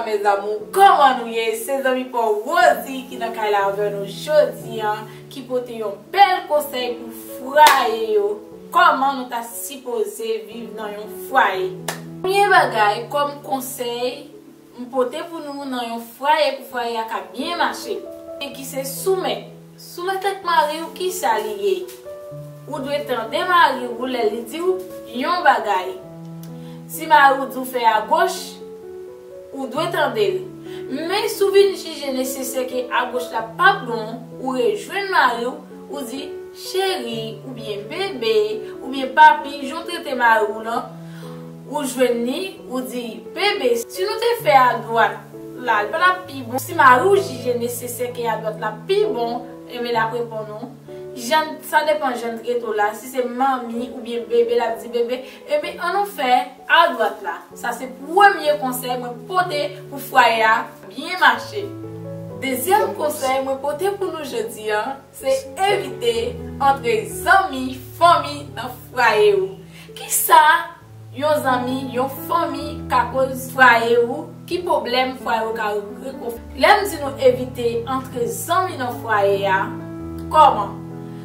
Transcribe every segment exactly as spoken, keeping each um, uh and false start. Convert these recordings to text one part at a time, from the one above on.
Mes amours, kòman nou ye? Se zanmi pa w Rosie ki nan kay la avè nou jodi a, ki pote yon bèl konsèy pou fwaye yo. Kòman nou ta sipoze viv nan yon fwaye? Premye bagay, kòm konsèy, m pote pou nou nan yon fwaye pou fwaye a ka byen mache. E ki se soumèt. Soumèt ak mari w, kisa li ye? Ou dwe tande mari w lè li di w yon bagay. Si mari w di w fè agoch, ou dwe tande l. Men si w vin jije nesesè ke agoch la p ap bon, ou rejwenn mari w, ou di, cheri, oubyen bebe, oubyen papi, jan w trete mari w lan, ou jwenn li, ou di, bebe, si nou te fè adwat la, li pa t ap pi bon? Si mari w jije nesesè ke adwat la pi bon, enben l ap reponn ou. Jan, sa depan jan l trete w la, si se manmi oubyen bebe, l ap di, bebe, enben, ann nou fè adwat la. Sa se premye konsèy mwen pote pou fwaye a byen mache. Dezyèm konsèy mwen pote pou nou jodi a, se evite antre zanmi, fanmi nan fwaye w. Kisa yon zanmi, yon fanmi ka koz fwaye w? Ki pwoblèm fwaye w ka rekonf-? Lè m di nou evite antre zanmi nan fwaye a, kòman?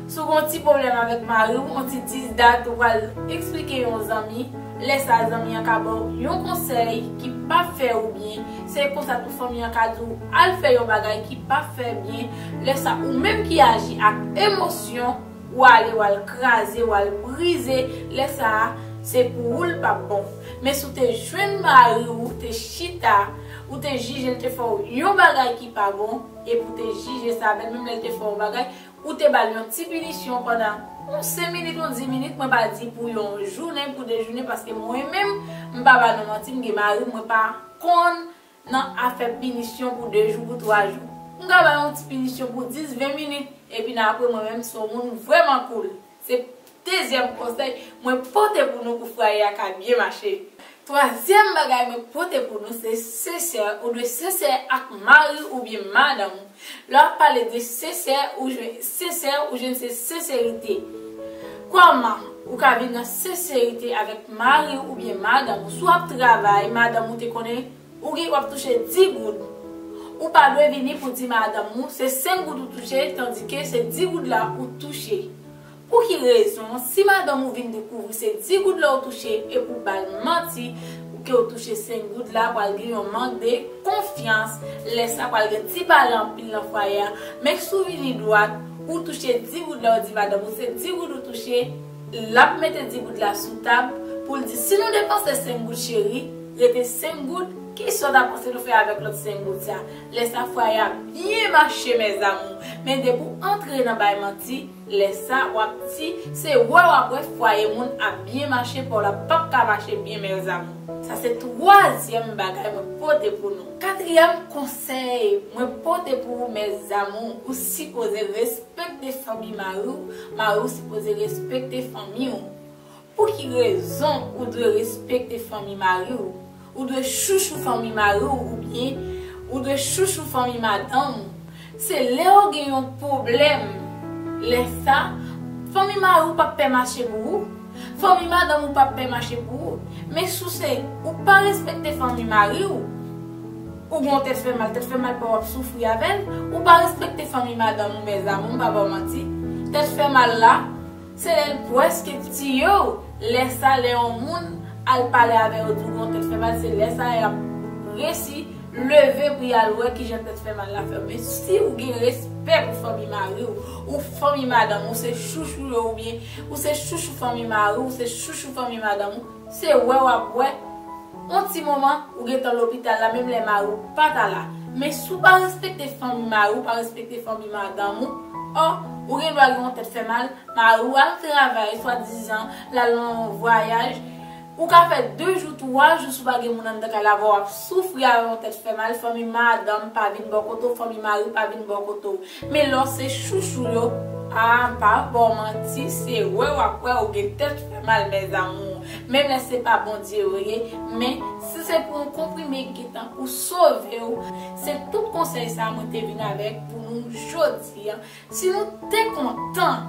Si w gen yon ti pwoblèm avèk mari w, yon ti disdat, ou pral eksplike yon zanmi, lè sa a zanmi an ka ba w yon konsèy ki p ap fè ou byen. Se konsa tou fanmi an ka di w al fè yon bagay ki p ap fè byen. Lè sa a ou menm ki aji ak emosyon, w ale, w al kraze, w al brize. Lè sa a, se pou ou l p ap bon. Men si w te jwenn mari w, ou te chita, ou te jije l te fè w yon bagay ki pa bon, epi w te jije sa, menm lè l te fè w yon bagay, ou te ba l yon ti pinisyon pandan yon senk minit, yon dis minit, mwen pa di pou yon jounen, pou de jounen, paske mwen menm, m pa ba nou manti, m gen mari, mwen pa konn nan afè pinisyon pou de jou, pou twa jou. M ka ba yon ti pinisyon pou dis, ven minit, epi nan apre mwen menm se yon moun vrèman koul. Se dezyèm konsèy mwen pote pou nou pou fwaye a ka byen mache. Twazyèm bagay mwen pote pou nou se sensè, ou dwe sensè ak mari oubyen madanm ou. Lè w ap pale de sensè, ou jwenn sensè, ou jwenn se senserite. Kòman ou ka vin nan senserite avèk mari w oubyen madanm ou? Si w ap travay, madanm ou te konnen ou gen, w ap touche dis goud. Ou pa dwe vini pou di madanm ou se senk goud ou touche, tandike se dis goud la ou touche. Pou ki rezon, si madanm ou vin dekouvri se dis goud la ou touche, epi w ba l manti, ke w touche senk goud la, pral gen yon mank de konfyans, lè sa pral gen ti pale anpil nan fwaye a. Men si w vini dwat, ou touche dis goud la, ou di madanm ou se dis goud ou touche, l ap mete dis goud la sou tab pou l di, si nou depanse senk goud cheri, rete senk goud, kisa w ta panse nou fè avèk lòt senk goud sa? Lè sa fwaye a byen mache, mes amours. Men depi w antre nan bay manti, lè sa w ap di, se wè w ap wè fwaye moun ap byen mache, pa w la p ap ka mache byen, mes amours. Sa se twazyèm bagay mwen pote pou nou. Katriyèm konsèy mwen pote pou ou, mes amours, ou sipoze respekte fanmi mari w, mari w sipoze respekte fanmi w. Pou ki rezon ou dwe respekte fanmi mari w? Ou dwe chouchou fanmi mari w oubyen ou dwe chouchou fanmi madanm ou? Se lè w gen yon pwoblèm, lè sa, fanmi mari w p ap pè mache pou ou, fanmi madanm ou p ap pè mache pou ou. Men si w se, ou pa respekte fanmi mari w, ou gen yon tèt fè mal, tèt fè mal pa w ap soufri avè l, ou pa respekte fanmi madanm ou, mes amours, m pa ba w manti, tèt fè mal la, se lè l prèske tiye w. Lè sa, lè yon moun al pale avè yo, di w gen yon tèt fè mal, se lè sa y ap resi leve pou y al wè kijan tèt fè mal la fè. Men si w gen respè pou fanmi mari w, ou fanmi madanm ou, se chouchou yo, oubyen ou se chouchou fanmi mari w, ou se chouchou fanmi madanm ou, se wè w ap wè. Yon ti moman, ou gentan lopital la, menm lè mari w pa ta la. Men si w pa respekte fanmi mari w, pa respekte fanmi madanm ou, o, ou gen dwa gen yon tèt fè mal, mari w al travay, swadizan, l al nan yon vwayaj. Ou ka fè de jou, twa jou, si w pa gen moun anndan kay la, w ap soufri avè yon tèt fè mal, fanmi madanm pa vin bò kote w, fanmi mari pa vin bò kote w. Men lè w se chouchou yo, a, m pa ba w manti, se wè w ap wè ou gen tèt fè mal, mes amours. Menm lè se pa Bondye yo ye, men si se pou yon konprime gentan pou sove w, se tout konsèy sa a mwen te vin avèk pou nou jodi a. Si nou te kontan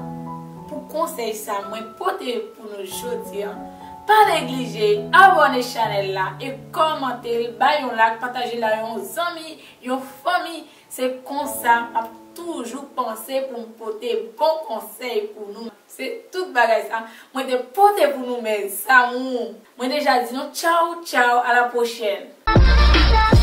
pou konsèy sa a mwen pote pou nou jodi a, Pa neglije abòne chanèl la e kòmante l, bay yon like, pataje l a yon zanmi, yon fanmi. Se konsa m ap toujou panse pou m pote bon konsèy pou nou. Se tout bagay sa mwen te pote pou nou, mes amours. Mwen deja di nou tchaw tchaw, a la pwochèn.